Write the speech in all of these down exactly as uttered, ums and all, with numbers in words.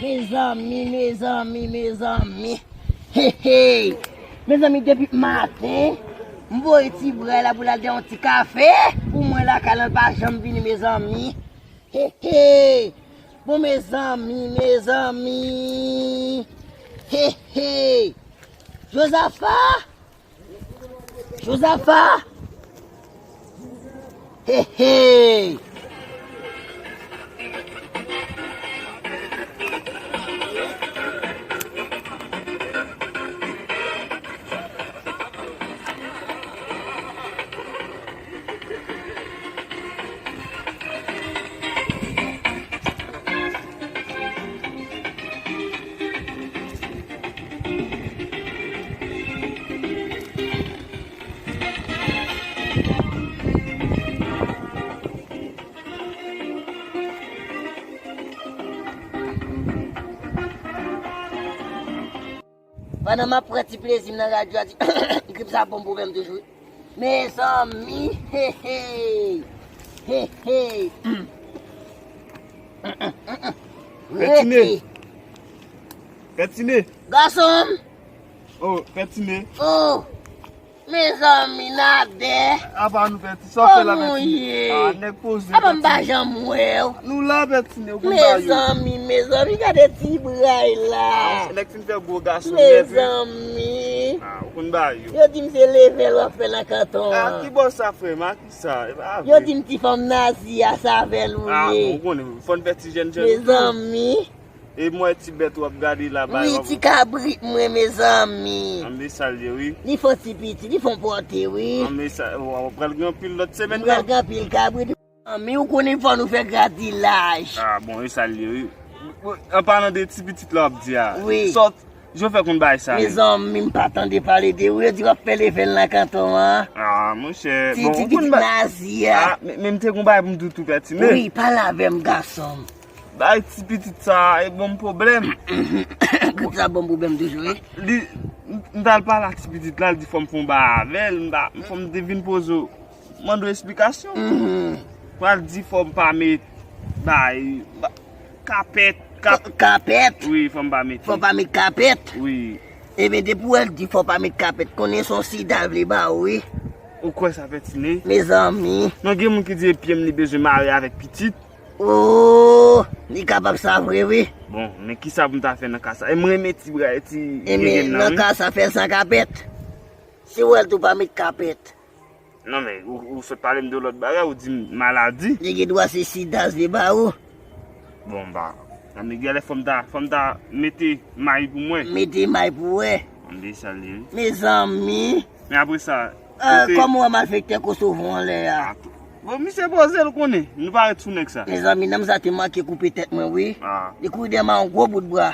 Mezanmi, mezanmi, mezanmi. He, he. Mezanmi, depi maten, m voye ti bra la pou l al de yon ti kafe pou mwen lakay la, l pa janm vini, mezanmi. He, he. Bon, mezanmi, mezanmi. He, he. Jozafa? Jozafa! He, he! Pandan m ap pran ti plezi m nan radyo a, ti grip sa bon pou m toujou. Mezanmi, he, he. He, he. Pètine. Rete. Pètine. Gason m. Oh, Pètine. Oh. Mezanmi, Nadè. Apa nou Pètine, sa w fè la, Pètine? Kòman w ye? Ah, nèg poze, apa m pa janm wè w? Nou la, Pètine, ou konn ba yo. Mezanmi, mezanmi, gade ti bra y la. Ah, nèg fin fè gwo gason nèt, wi. Mezanmi. Ah, ou konn ba yo. Yo di m se level w ap fè nan kanton an. Ah, ki bò sa, frè m? Ah, ki sa? E pa vre. Yo di m ti fanm nazi a, se avè l ou ye. Ah, bon, ou konnen, fò n fè ti jèn jèn tou. Mezanmi. E m wè ti bèt w ap gade la, bay. Wi, ti kabrit mwen, mezanmi. Ann, men sa l ye, wi. Li fè on ti piti, li fè on pòte, wi. Ann, men sa, w, w pral gen anpil lòt semèn nan. Pral gen anpil kabrit. Mezanmi, ou konnen fò nou fè gradilaj. Ah, bon, e sa l ye, wi. An palan de ti pitit la w ap di a. Wi. Sòt, jan w fè konn bagay sa menm. Mezanmi, m pa tande pale de ou, yo di w ap fè level nan kanton an. Ah, monchè, bon, ou konn bagay. Ti, ti pitit nazi a. Ah, men, men m te gon bagay pou m di w tou, Pètine. Wi, pale avè m, gason m. Bay ti pitit sa a, e ban m pwoblèm. Grip sa ban m pwoblèm toujou, wi. Li, m, m t al pale ak ti pitit la, li di fò m fè on bagay avè l, m pa, fò m te vin poze w, mande w esplikasyon. Pral di fò m pa met, bay, ba, kapèt, kap-, kapèt? Wi, fò m pa mete. Fò pa met kapèt? Wi. Ebyen, depi w wè l di fò pa met kapèt, konnen se on sida l vle ba ou, wi. Ou kwè sa, Pètine? Mezanmi. Non, gen moun ki di e pye m li bezwen mare avèk pitit. Oh, li kapab sa vre, wi. Bon, men kisa pou m ta fè nan ka sa? E m renmen ti bra, ti grenn nan, wi. Nan ka sa, fè l san kapèt. Si w wè l tou pa met kapèt. Non, men, ou, ou sot pale m de lòt bagay, ou di m maladi. Li gen dwa se sida l vle ba ou. Bon, ba, ann, men, genlè fò m ta, fò m ta mete may pou mwen. Mete may pou wè. Ann, men sa l ye, wi. Mezanmi. Men apre sa, kòman w wè malfektè Kosovo anlè a? Ah, bon, misye poze l konnen. Nou pa ret sou nèg sa. Mezanmi, nonm sa te manke koupe tèt mwen, wi. Ah. Li kouri dèyè m a yon gwo bout bra.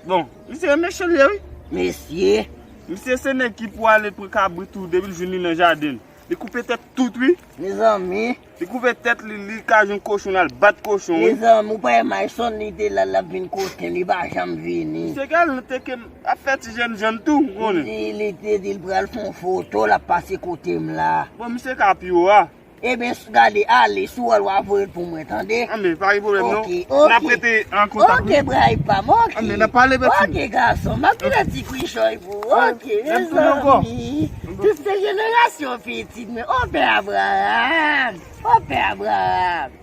Bon, misye mechan l ye, wi. Mesye. Misye se nèg ki pou ale pran kabrit tou depi l jwenn li nan jaden l. Li koupe tèt tout, wi. Mezanmi. Li koupe tèt li, li ka jwenn kochon, l al bat kochon, wi. Mezanmi, ou pa wè Mayson, li te la, l ap vin kote m, li pa janm vini. Misye genlè te ke ap fè ti jèn jèn tou, ou konnen. Li, li te di l pral fè yon foto, l ap pase kote m la. Bon, misye ka pi wo a. Ebyen, gade, ale, si w wè l, w a voye l pou mwen, tande? Anben, pa gen pwoblèm, non. Ok, ok. N ap rete an kontak, wi. Ok, bray pa m, ok. Anben, n ap pale, Pètine. Ok, gason, m ap kite ti kwichòy pou ou. Ok, mezanmi. Tout se jenerasyon pitit mwen. O Pè Abraham, o Pè Abraham.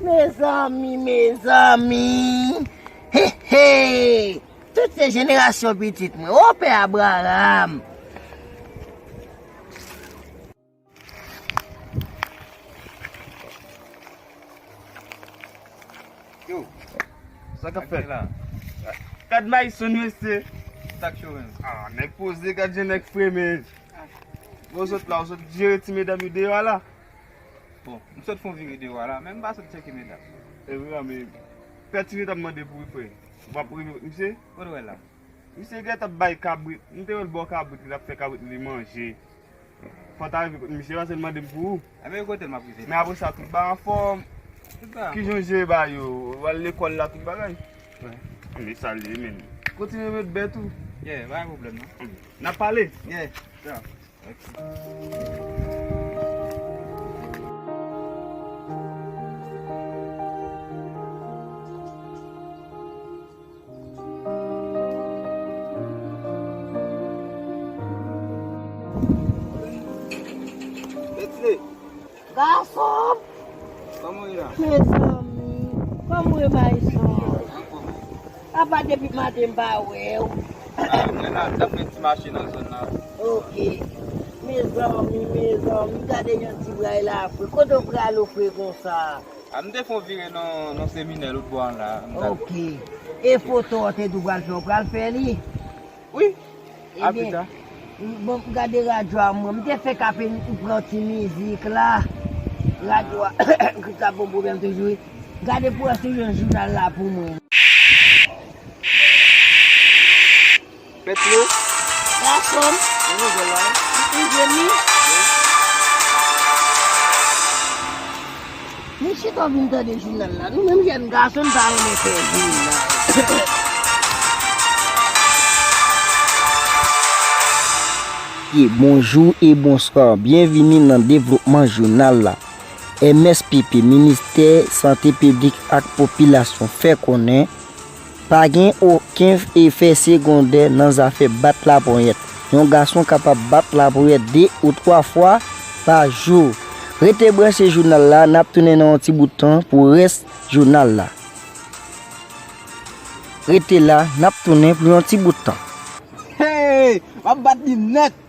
Mezanmi, mezanmi. He, he. Tout se jenerasyon pitit mwen. O Pè Abraham. Yo, sa k ap fèt la? Gad Mayson, mesye. Sa k cho menm? Ah, nèg poze, gad jan nèg fre, men. Bon, w sot la, w sot jere ti medam yo deyò a la. Bon, m sot fè yon vire deyò a la, men m pa sot tcheke medam. E vre, men fè ti medam mande pou ou, frè. W ap rive kot misye? Kot w wè la? Misye gentan ap bay kabrit. M te wè l ba w kabrit, li t ap fè kabrit li manje. Fò w ta rive kot misye, paske l mande m pou ou. Enben, kote l m ap rive? Men apre sa, tout bagay anfòm. Tout bagay anfòm. Kijan w jere bagay yo? Ou al lekòl la, tout bagay? Wi. Anben, sa l ye, men. Kontinye met bèt ou. Yeah, pa gen pwoblèm, non. N ap pale. Yeah. Yeah. Ok. Gason! Kòman w ye la? Mezanmi, kòman w ye, Maestro? Apa depi maten m pa wè w? Ah, mwen la, m t ap fè ti mache nan zòn nan. Ok. Mezanmi, mezanmi, gade yon ti bray la fre. Kote w prale w fre konsa? Ah, m te fè yon vire nan, nan seminè lòt bò an la. M t ap Ok. E foto w te di w pral fè, w pral fè li? Wi. A pita. Ebyen, bon, m gade radyo a mwen. M te fè kape m pran ti mizik la. Radyo a, ki t ap bon pwoblèm toujou, wi. Gade pou wè si w jwenn jounal la pou mwen. Petro. Gason m. Yon nouvèl la, wi. Ou jwenn li? Wi. Nou chita vin tande jounal la. Nou menm jèn gason, n pa renmen fè jounal. E bonjou e bonswa. Byenvini nan devlopman jounal la. M S P P, Ministè Sante Piblik ak Popilasyon, fè konnen pa gen okenn efè segondè nan zafè bat laponyèt. Yon gason kapab bat laponyèt de ou twa fwa pa jou. Rete branche jounal la, n ap tounen nan yon ti bout tan pou rès jounal la. Rete la, n ap tounen pou yon ti bout tan. Hey! M ap bat li nèt!